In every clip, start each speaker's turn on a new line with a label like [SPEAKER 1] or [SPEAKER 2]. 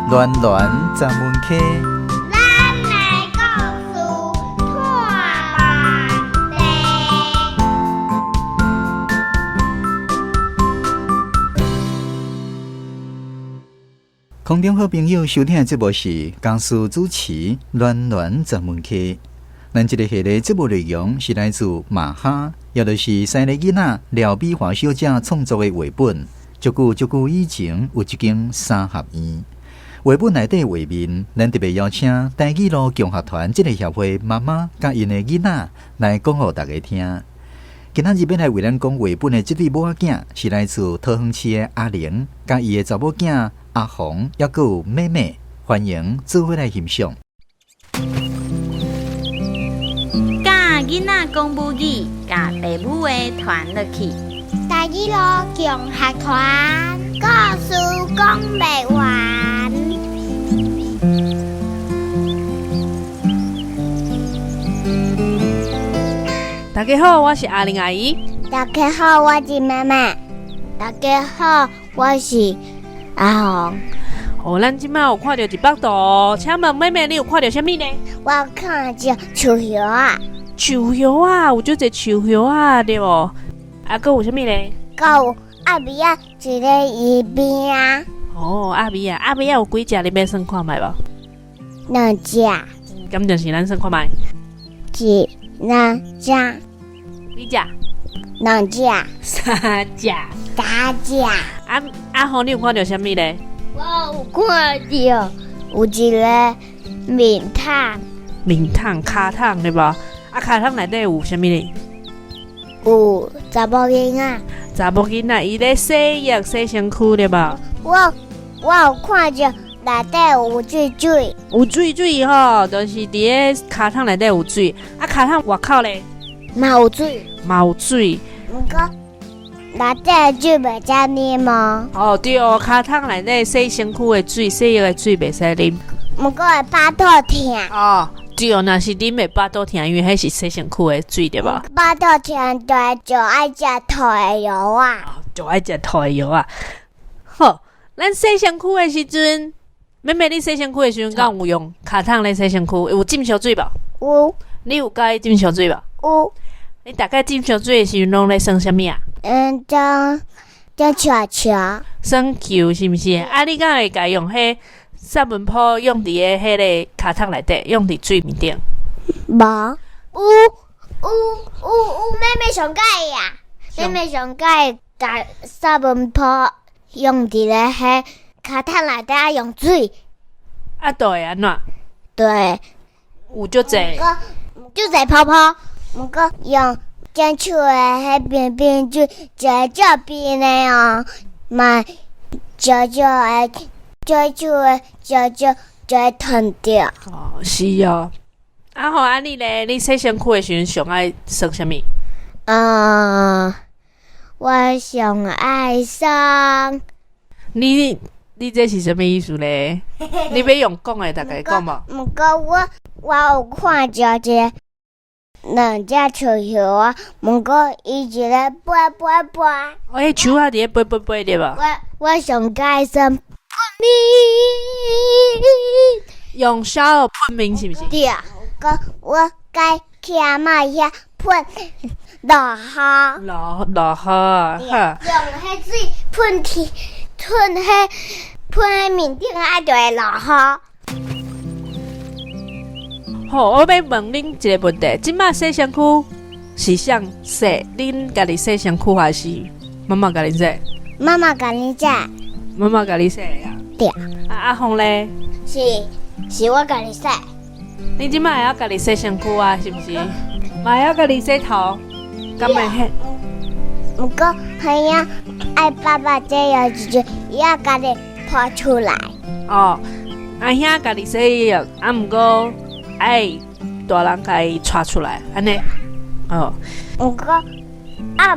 [SPEAKER 1] 暖暖十门溪。
[SPEAKER 2] 咱的故事拖慢地。
[SPEAKER 1] 空中好朋友收听的节目是江苏主持暖暖十门溪。咱这个系列节目内容是来自马哈，也就是三个囡仔廖美华小姐创作的绘本。足久足久以前，有一间三合院。绘本内底画面，咱特别邀请台语路共学团这个协会妈妈佮𪜶的囡仔来讲予大家听。今仔日欲来为咱讲绘本的这对母仔囝，是来自桃园市的阿玲，佮伊的查某囝阿红，犹阁有妹妹，欢迎做伙来欣赏。
[SPEAKER 3] 教囡仔讲母语，共爸母的传落去。
[SPEAKER 2] 台语路共学团，故事讲袂完。
[SPEAKER 4] 大家好，我是阿玲阿姨。
[SPEAKER 2] 大家好，我是妈妈。大家好，我是阿红。
[SPEAKER 4] 哦，咱这摆有看到一幅图，请问妹妹，你有看到啥物呢？
[SPEAKER 2] 我有看到树叶仔。
[SPEAKER 4] 树叶仔，有足济树叶仔，对无？啊，阁有啥物呢？
[SPEAKER 2] 阁有鸭咪仔坐咧伊边仔。
[SPEAKER 4] 哦，鸭咪仔，鸭咪仔有几只？你欲算看觅无？
[SPEAKER 2] 两只。
[SPEAKER 4] 敢就是咱算看觅？
[SPEAKER 2] 一、两只。
[SPEAKER 4] 几只？
[SPEAKER 2] 两只。
[SPEAKER 4] 三只。
[SPEAKER 2] 三只。
[SPEAKER 4] 啊，阿红，你有看到啥物呢？
[SPEAKER 2] 我有看到有一个面桶。
[SPEAKER 4] 面桶、跤桶对无？啊，跤桶内底有啥物呢？
[SPEAKER 2] 有查某囡仔。
[SPEAKER 4] 查某囡仔，伊咧洗浴、洗身躯对无？
[SPEAKER 2] 我有看到内底有水水。
[SPEAKER 4] 有水水吼，就是伫咧跤桶内底有水。啊，跤桶外口咧？
[SPEAKER 2] 嘛有水。
[SPEAKER 4] 嘛有水。
[SPEAKER 2] 毋过内底的水袂使啉哦。
[SPEAKER 4] 哦，对哦，跤桶内底洗身躯的水、洗浴的水袂使啉。
[SPEAKER 2] 毋过会腹肚疼。
[SPEAKER 4] 哦，对哦，若是啉会腹肚疼，因为彼是洗身躯的水，对无？
[SPEAKER 2] 腹肚疼就爱食吐的药仔。
[SPEAKER 4] 哦，就爱食吐的药仔。好，咱洗身躯的时阵，妹妹，你洗身躯的时阵，敢有用跤桶咧洗身躯？有浸烧水无？
[SPEAKER 2] 有。
[SPEAKER 4] 你有佮意浸烧水无？
[SPEAKER 2] 有。
[SPEAKER 4] 你逐摆浸烧水的时阵，拢咧耍啥物啊？
[SPEAKER 2] 嗯，装装球球。
[SPEAKER 4] 耍球是毋是？啊，你敢会共用彼杀蚊泡用伫个彼个跤桶内底，用伫水面顶？
[SPEAKER 2] 无。有有有有，妹妹上佮意啊！妹妹上佮意共杀蚊泡用伫咧彼跤桶内底用水。
[SPEAKER 4] 啊，就会按怎？
[SPEAKER 2] 对。
[SPEAKER 4] 有足济。
[SPEAKER 2] 足济泡泡。毋过用剪手的彼冰冰水，就会足冰的哦，嘛少少会做手的少少就会烫著。
[SPEAKER 4] 哦，是哦。啊吼，啊你咧？你洗身躯的时阵上爱耍啥物？
[SPEAKER 2] 我上爱耍。
[SPEAKER 4] 你这是啥物意思咧？你欲用讲的，逐家讲无？
[SPEAKER 2] 毋过我有看著一个两只树叶仔，毋过伊一个飞飞飞。
[SPEAKER 4] 哦，彼树仔伫咧飞飞飞对无？
[SPEAKER 2] 我上佮意耍喷面。
[SPEAKER 4] 用手喷面是毋是？
[SPEAKER 2] 对，阁我佮去阿嬷遐喷落雨。
[SPEAKER 4] 落雨啊！
[SPEAKER 2] 用彼水喷天，喷彼喷彼面顶啊，就会落雨。
[SPEAKER 4] 好，我欲问恁一个问题：这摆洗身躯是谁洗？恁家己洗身躯还是妈妈共恁洗？
[SPEAKER 2] 妈妈共恁洗。
[SPEAKER 4] 妈妈共你洗啊？
[SPEAKER 2] 对。
[SPEAKER 4] 啊，阿红咧？
[SPEAKER 2] 是我家己洗。
[SPEAKER 4] 你这摆会晓家己洗身躯啊？是毋是？嘛会晓家己洗头？敢会彼？
[SPEAKER 2] 毋过还要爱爸爸这样子就要家己泼出来。
[SPEAKER 4] 哦，阿兄家己洗浴，啊，毋过爱大人共伊带出来，按呢？哦。
[SPEAKER 2] 毋过后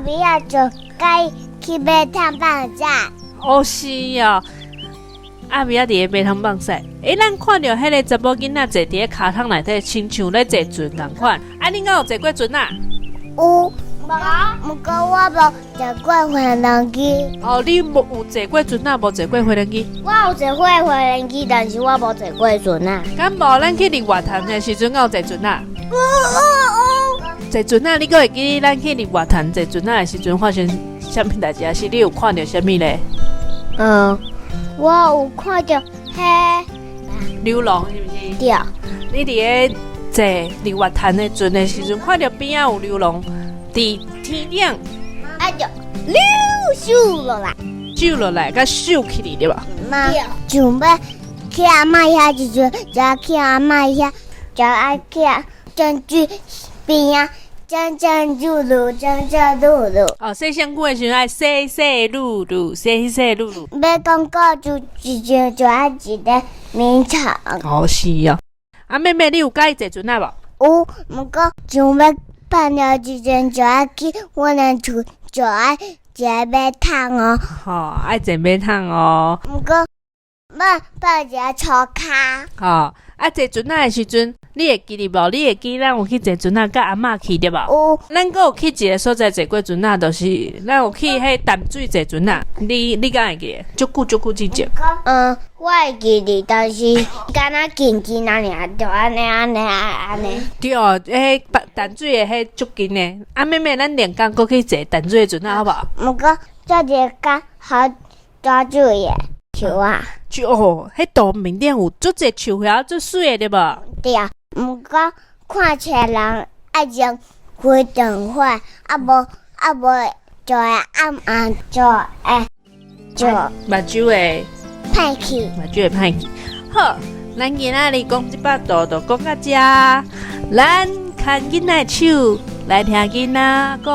[SPEAKER 2] 尾仔就佮去马桶放屎。
[SPEAKER 4] 哦，是哦。阿妹仔伫咧马桶放屎。欸，咱看著彼个查某囡仔坐伫咧跤桶内底，亲像咧坐船仝款。啊，恁敢有坐过船仔？
[SPEAKER 2] 有，毋毋過我無坐過飛輪機。
[SPEAKER 4] 哦，你無有坐過船仔，無坐過飛輪機？
[SPEAKER 2] 我有坐過飛輪機，但是我無坐過船仔。
[SPEAKER 4] 敢無？咱去日月潭的時陣，敢有坐船仔？
[SPEAKER 2] 有有有。
[SPEAKER 4] 坐船仔，你閣會記咱去日月潭坐船仔的時陣發生啥物代誌？還是你有看著啥物咧？
[SPEAKER 2] 嗯，我有看著彼
[SPEAKER 4] 流浪是毋是？
[SPEAKER 2] 對。
[SPEAKER 4] 你佇咧坐日月潭的船的時陣，看著邊仔有流浪佇天頂，
[SPEAKER 2] 啊就溜咻落來，
[SPEAKER 4] 咻落來，佮收起來對無？
[SPEAKER 2] 媽，想欲去阿嬤遐時陣，就愛去阿嬤遐，就愛去珍珠邊仔，真真嚕嚕，真真嚕嚕。
[SPEAKER 4] 哦，洗身軀的時陣愛洗洗嚕嚕，洗洗嚕嚕。
[SPEAKER 2] 欲講故事時陣，就愛一个眠床。
[SPEAKER 4] 哦，是哦。啊，妹妹，你有佮意坐船仔無？
[SPEAKER 2] 有，毋過想欲放尿時陣就愛去阮的厝，就愛坐馬桶哦。
[SPEAKER 4] 吼，愛坐馬桶哦。
[SPEAKER 2] 毋過，欲放一个粗跤。
[SPEAKER 4] 吼，啊，坐船仔的時陣，你會記得無？你會記咱有去坐船仔，佮阿嬤去對無？
[SPEAKER 2] 有。
[SPEAKER 4] 咱閣有去一个所在坐過船仔，就是咱有去彼淡水坐船仔。你敢會記得？足久足久之前。
[SPEAKER 2] 嗯，我會記得，但是敢若近近仔爾，就按呢按呢按呢。
[SPEAKER 4] 對哦，彼淡水的彼足近的。啊，妹妹，咱兩工閣去坐淡水的船仔，好無？
[SPEAKER 2] 毋過這一工好抓住的樹仔。
[SPEAKER 4] 樹哦，彼道面頂有足濟樹遐，足媠的對無？
[SPEAKER 2] 對啊，毋過看冊人愛種開燈火，啊無就會暗暗就會就
[SPEAKER 4] 目睭會
[SPEAKER 2] 歹去，
[SPEAKER 4] 目睭會歹去。好，咱今仔日講這百度就講到遮，咱牽囡仔的手來聽囡仔故，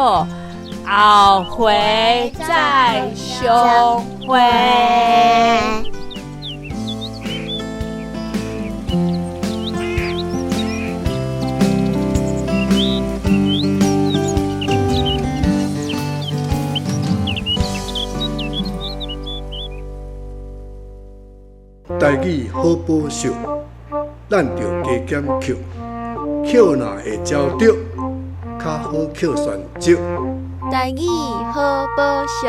[SPEAKER 4] 後回再相會。
[SPEAKER 5] 台語好寶惜，咱著加減抾，抾若會焦著，較好抾旋石。
[SPEAKER 6] 台語好寶惜。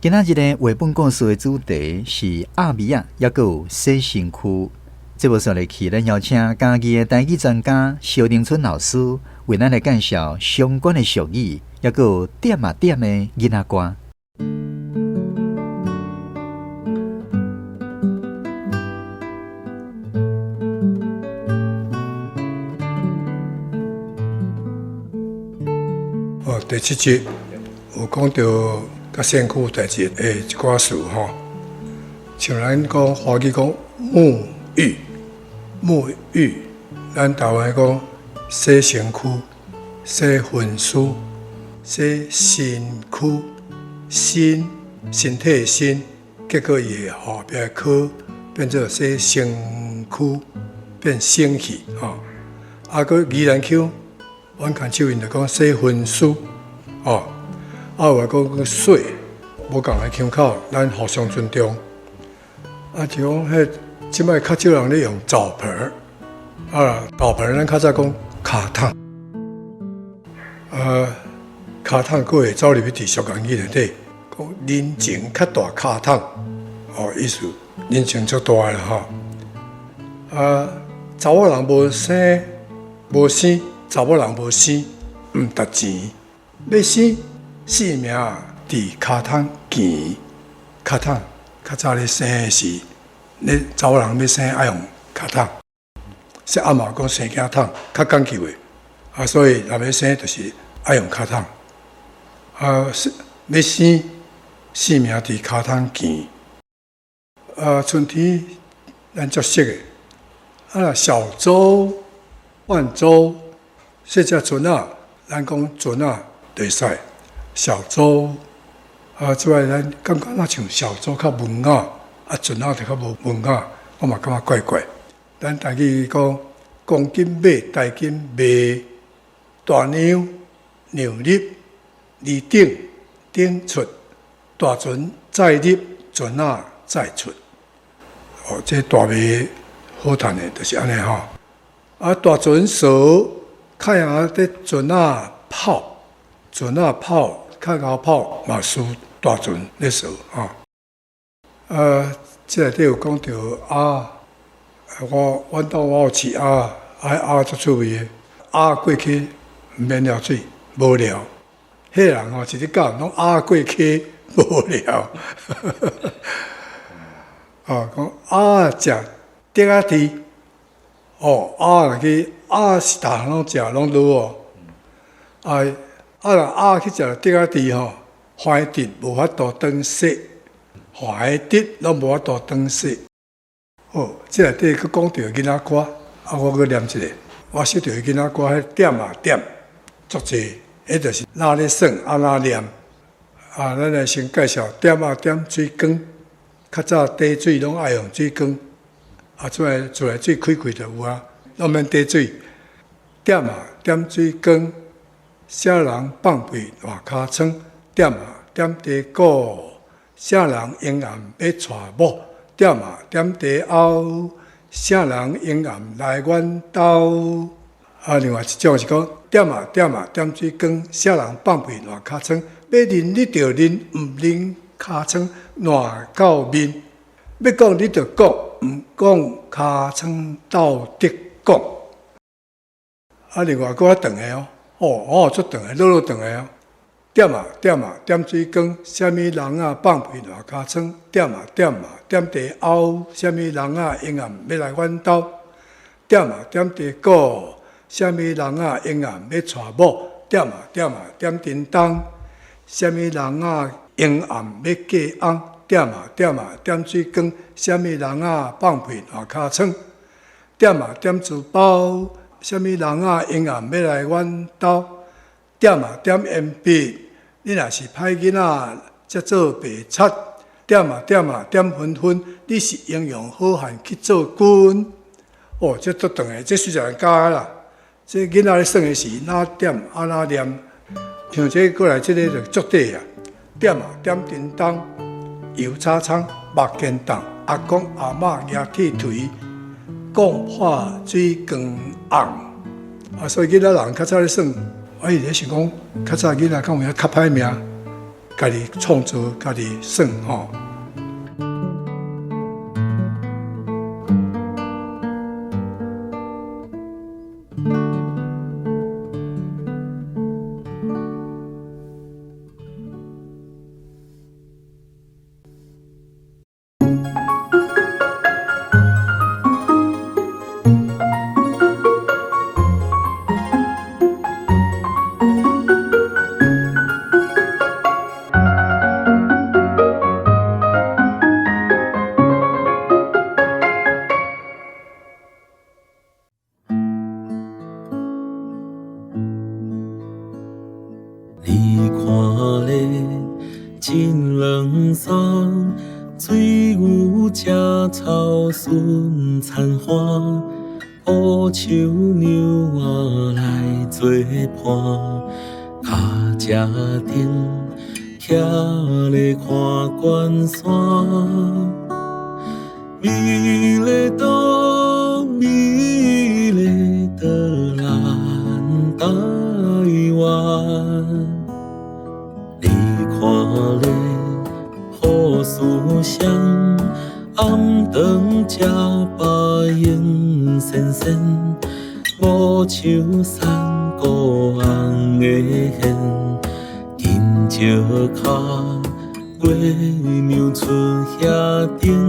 [SPEAKER 1] 今仔日的繪本故事的主題是鴨米仔，抑閣有洗身軀。節目煞落去，咱邀請嘉義的台語專家蕭玲春老師為咱來介紹相關的俗語，抑閣有點仔點的囡仔歌。
[SPEAKER 5] 哦，第七集有講到佮身軀有代誌的一寡事吼，像咱講華語講沐浴，沐浴，咱台灣講洗身軀、洗粉絲、洗身軀、身身體的身，結果伊的後壁的殼變做洗身軀，變生氣吼。啊，閣宜蘭腔，阮牽手𪜶就講洗粉絲，吼。啊，有的講洗，無仝的腔口，咱互相尊重。啊，就講彼這擺較少人咧用澡盆兒，啊，澡盆咱較早講跤桶，啊，跤桶閣會走入去佇俗言語內底，講人情較大跤桶，哦，意思人情足大啦吼。啊，查某人無生，無生，查某人無生，毋值錢，欲生性命佇跤桶墘，跤桶較早咧生的是，咧查某人欲生愛用跤桶，說阿嬤講生囝桶較講究的，啊，所以若欲生就是愛用跤桶，啊，欲生性命佇跤桶墘，啊，春天咱足熟的，啊，小舟、泛舟，細隻船仔，咱講船仔就會使。小舟啊，這擺咱感覺若像小舟較文雅，啊，船仔就較無文雅，我嘛感覺怪怪。咱台語講公斤買，台斤賣，大娘娘入，二頂頂出，大船載入，船仔載出。哦，這大賣好趁的，就是按呢吼。啊，大船趖，較贏佇船仔跑。船仔炮較𠢕炮嘛输大船咧趖吼。啊，這內底有講著鴨，我阮兜我有飼鴨，啊，鴨足趣味的，鴨過溪毋免尿水，無聊。彼人吼，一日到晚攏鴨過溪無聊。哦，講鴨食竹仔枝，哦，鴨若去鴨是逐項攏食攏滷哦。啊啊，若鴨去食竹仔枝吼，番直無法度轉色，番直攏無法度轉色。好，這內底閣講著囡仔歌，啊，我閣念一个，我識著囡仔歌，彼點啊點足濟，彼就是哪咧耍，按怎念。啊，咱來先介紹點啊點水缸，較早滴水攏愛用水缸，啊，出來厝內水開開就有啊，攏免滴水。點啊點水缸，啥人放屁爛尻川？點啊點地鼓，啥人永暗欲娶某？點啊點地甌，啥人永暗來阮兜？啊，另外一種是講點啊點啊點水缸，啥人放屁爛尻川？欲啉你就啉，毋啉尻川爛到面。欲講你就講，毋講尻川鬥得講。啊，另外閣較長的哦，哦哦，足長的，落落長的哦。點啊點啊點水缸，啥物人啊放屁爛尻川？點啊點啊點地甌，啥物人啊永暗欲來阮兜？點啊點地鼓，啥物人啊永暗欲娶某？點啊點啊點叮當，啥物人啊永暗欲嫁翁？點啊點啊點水缸，啥物人啊放屁爛尻川？點啊點書包，啥物人啊永暗欲來阮兜？點啊點鉛筆，你若是歹囡仔，才做白賊。點啊點啊點紛紛，你是英雄好漢去做軍。哦，這足長的，這細漢教的啦。這囡仔咧耍的是哪點按怎念？像這過來這个就足短啊。點啊點叮當，油叉倉，目肩重，阿公阿嬤舉鐵槌，講破水缸紅。啊，所以囡仔人較早咧耍，我伊咧想講，較早囡仔敢有影較歹命，家己創造，家己耍吼。
[SPEAKER 7] 你看咧，真软松，水牛食草顺田花，乌树娘仔来做伴，跤车顶徛咧看关山，美丽岛，美丽的咱台湾。你看咧，好思想，暗顿食饱用仙仙，无树山孤红的线，金石跤，月娘出遐顶。